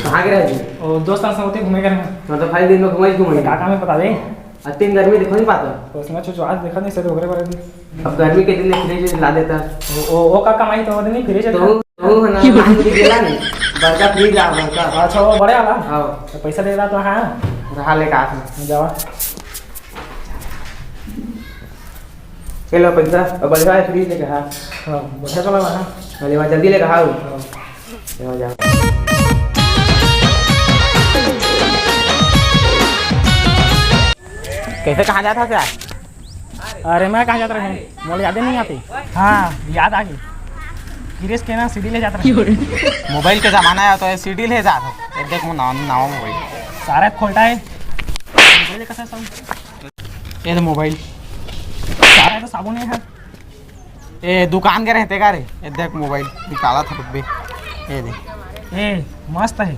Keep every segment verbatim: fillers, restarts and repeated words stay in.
कहाँ गे रहे जी? ओ, दोस्त मन संग होते घूमे गे रहेंव। हाँ, तो भाई दिन में घूमे ही घूमे। का काम हे बता दे। अतिन गर्मी देखो नहीं पाता। तो उसमें छुछु आज देखा नहीं, सर, ओकरे बारे में। अब गर्मी के दिन में फ्रिज ला देता। ओ, ओ, ओ का कमाई तो वो दिन नहीं फ्रिज तो था। वो, वो है ना, पानी भी गेला नहीं। बड़का फ्रिज आ, बड़का। अच्छा, वो बड़े वाला? हाँ। तो पैसा दे रहा तो हाँ। रहा लेके आ। जावा। चलो पैसा, अब बढ़िया है, फ्रिज लेके आ। हाँ, बढ़िया चला रहा। अरे वाह, जल्दी लेके आओ। हाँ। चलो जाओ। कैसे, कहाँ जात हस यार? अरे मैं कहाँ जात रहेंव, मोला यादे नहीं आते। हाँ, याद आ गई। गिरीश के ना सीडी ले जात रहेंव। मोबाइल के जमाना है तो ये सीडी ले जात हो। ये देख वो नवा, नवा मोबाइल। सारा खोलता है। मोबाइल कैसा साउंड? ये तो मोबाइल। सारा तो साबुन है। ए, दुकान के रहते का रे? ए, देख मोबाइल निकाला था, रुक बे। ए दे। ए, मस्त है,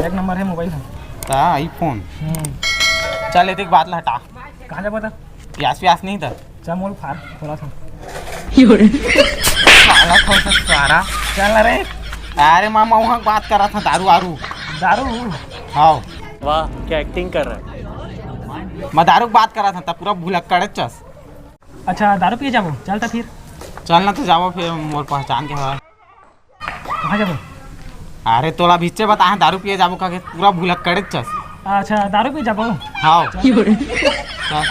एक नंबर है मोबाइल है। ता iPhone। हम्म। चल, एतिक बात ला हटा। कहाँ जाबो ता? प्यास व्यास नहीं था? चल, मोल फार, खोला था। साला कौन सा सारा? चल रे। अरे मामा, वहाँ बात करा था, दारू आरू। दारू? हाँ। वाह, क्या एक्टिंग कर रहा है। मैं दारू की बात करा था, तब पूरा भुलक्कड़े चस। अच्छा, दारू पिए जाबो? चल त फिर। चल ना तो जाबो फिर, मोर पहचान के हवय। कहाँ जाबो? अरे तोला भिच्चे बताए, दारू पिए जाबो कहिके, पूरा भुलक्कड़े चस। अच्छा, दारू पिए जाबो? हाँ। चल। चल।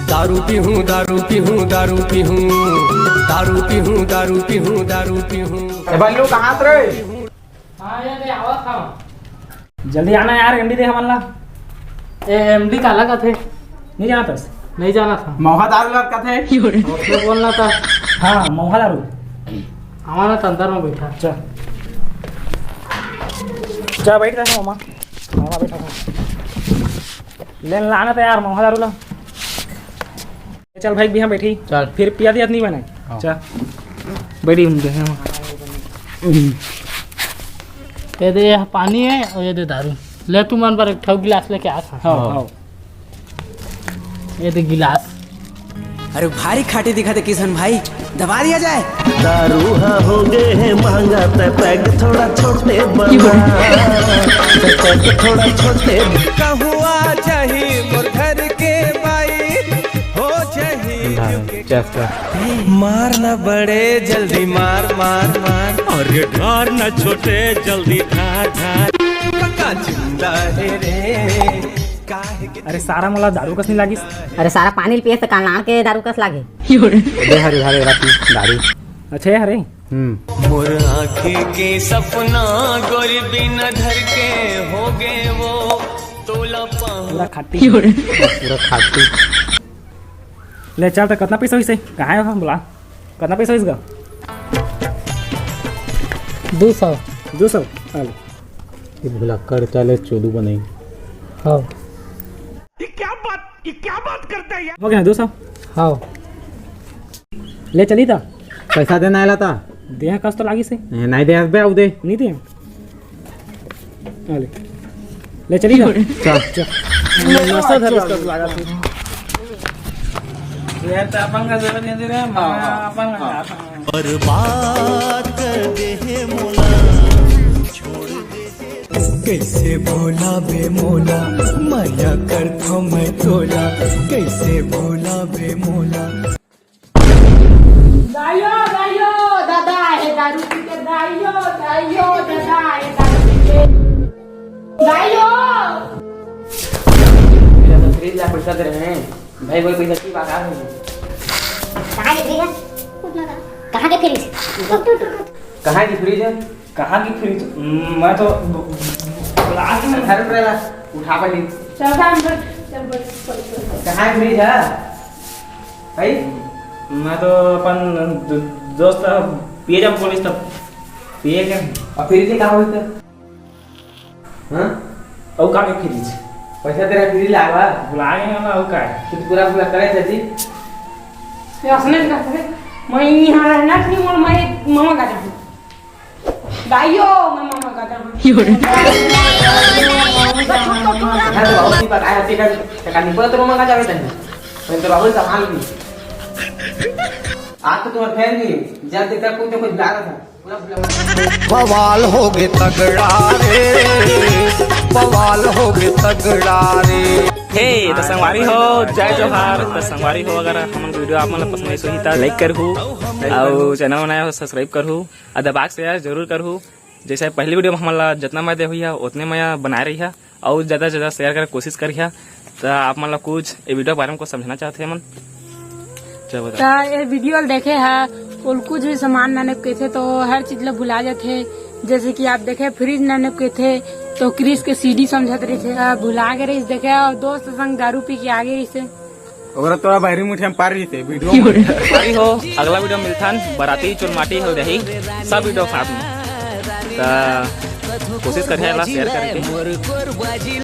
दारू पीहूँ, दारू पीहूँ, दारू पीहूँ, दारू पीहूँ, दारू पीहूँ, दारू पीहूँ। ए बल्लू, कहाँ हस रे? हाँ, ये दे, आवत हूँ। जल्दी आना यार, एमडी दे हमन ला। ए, एमडी काला कथे? नहीं जानत हस? नहीं जानत हूँ। मौहा दारू ला कथे? ओके बोलना था। हाँ, मौहा दारू। हमारा तो अंदर में बैठा। चल। चल, बैठ जा, मामा। मामा, बैठा था। ले लाना था यार, मौहा दारू ला। चल भाई, बिहान बैठी। चल। फिर पिया दिया नहीं बने। हाँ। चल। बैठी हूँ, देखे हूँ। ये दे, ये पानी है और ये दे दारू। ले, तू मन पर एक ठो गिलास लेके आ था। हाँ, हाँ। ये दे गिलास। अरे, भारी खाटी दिखत हे किशन भाई, दबा दिया जाए। दारू हा हो गे हे महंगा, ते पैग थोड़ा छोटे बना, ते पैग थोड़ा छोटे। कहूँ आ जाही मोर घर के बाई, हो जाही। चेस कर। मार ना बड़े, जल्दी मार, मार, मार। अरे ढार ना छोटे, जल्दी ढार, ढार। पक्का जिंदा है रे, काहे के अरे सारा मोला दारू कस नहीं लागिस। अरे सारा पानी ल पिए त कालनार के दारू कस लागे। दे हरे, हरे, राती दारू। अच्छा, ये हरे? हम्म। मोर आँखी के सपना गोरी बिना धर के हो गे वो तोला पाहु। पूरा खाटी। पूरा खाटी। ले चल, त कतना पैसा होइसे? कहाँ है, बोला? कतना पैसा होइस गा? दो सौ। दो सौ? आ ले। ये भुलक्कड़ चले चोदू बनई। हाँ। ये क्या बात, ये क्या बात करता है यार? हो गया, दो सौ? हाँ। ले चली ता? पैसा देना आला ता? देहा कस तो लागिस हे। ए, नहीं दे, बे, आऊ दे। नहीं दे। आ ले। ले चली जा। चल। चल। मस्त धर उसका तू आगा तू। यार, त अपन का जरूरत नहीं दे रहा, हाँ, हाँ, अपन का हाँ। बर्बाद कर दे हे मोला, छोड़ दे हे। कैसे भोला बे मोला, मया करथो मैं तोला, कैसे भोला बे मोला। दाइयो, दाइयो, दादा हे दारू पी के, दाइयो, दाइयो, दादा हे दारू पी के। दाइयो। मेरा तो फ्रिज ला पैसा दे रहे हैं। भाई, कोई पैसा की बात आ रही है? कहाँ के फ्रिज है? कहाँ के फ्रिज? कहाँ की फ्रिज है? कहाँ की फ्रिज? मैं तो ब-, ब-, ब्लास्ट में घर पे रहा, उठा पा ली। चल, चल, चल, चल, चल, चल। कहाँ की फ्रिज है? भाई? मैं तो अपन दो-, दोस्त पिए जब पुलिस तब पिए क्या? और फ्रिज कहाँ हुई था? हाँ? अउ का के फ्रिज? पैसा तेरा फ्रिज लावा। भुला गए ना, अउ का है? तू पूरा पूरा करे थे जी। ये असने का है। मैं यहाँ रहना नहीं, मैं, मैं मामा का जाऊँ। दाइयो, मैं मामा का जाऊँ। हाँ, तो बाबू जी पकाया, ठीक है, टका नहीं पड़ा तो मामा का जावे तन्ने। मैं तो बाबू संभाल ली। आज तो तुम्हारा फैन नहीं, जब देखता कोई तो कुछ ला रहा था। बवाल होगे तगड़ा रे, बवाल होगे तगड़ा रे। हे, त संगवारी हो, जय जोहार। त संगवारी हो, अगर हमन के video आप मन ला पसंद आइस होही, त like करहू, अउ channel बनाए हो, subscribe करहू, अउ दबा के share जरूर करहू। जैसे पहली video में हमन ला जितना मया दे होइहा, उतने मया बनाए रहिहा, अउ ज्यादा से ज्यादा share करे के कोशिश करिहा। त आप मन ला कुछ ए video के बारे में कुछ समझाना चाहत हे मन? चल बता। त ए video ल देखे हा, ओल कुछ भी सामान लाने के कहिथे, तो हर चीज ला भुला जाथे। जैसे कि आप देखे, fridge लाने के कहिथे, तो क्रिस के CD समझत रहिथे, आ, भुला गे रहिस, देखे, अउ दोस्त संग दारू पी के आ गे रहिसे। ओकरा तोरा बाहरी मुठिया में पार रहिसे video में। भाई हो, अगला video में मिलथन, बराती चुरमाटी हल देही, सब video साथ में। त कोशिश करिहा एला share करे के।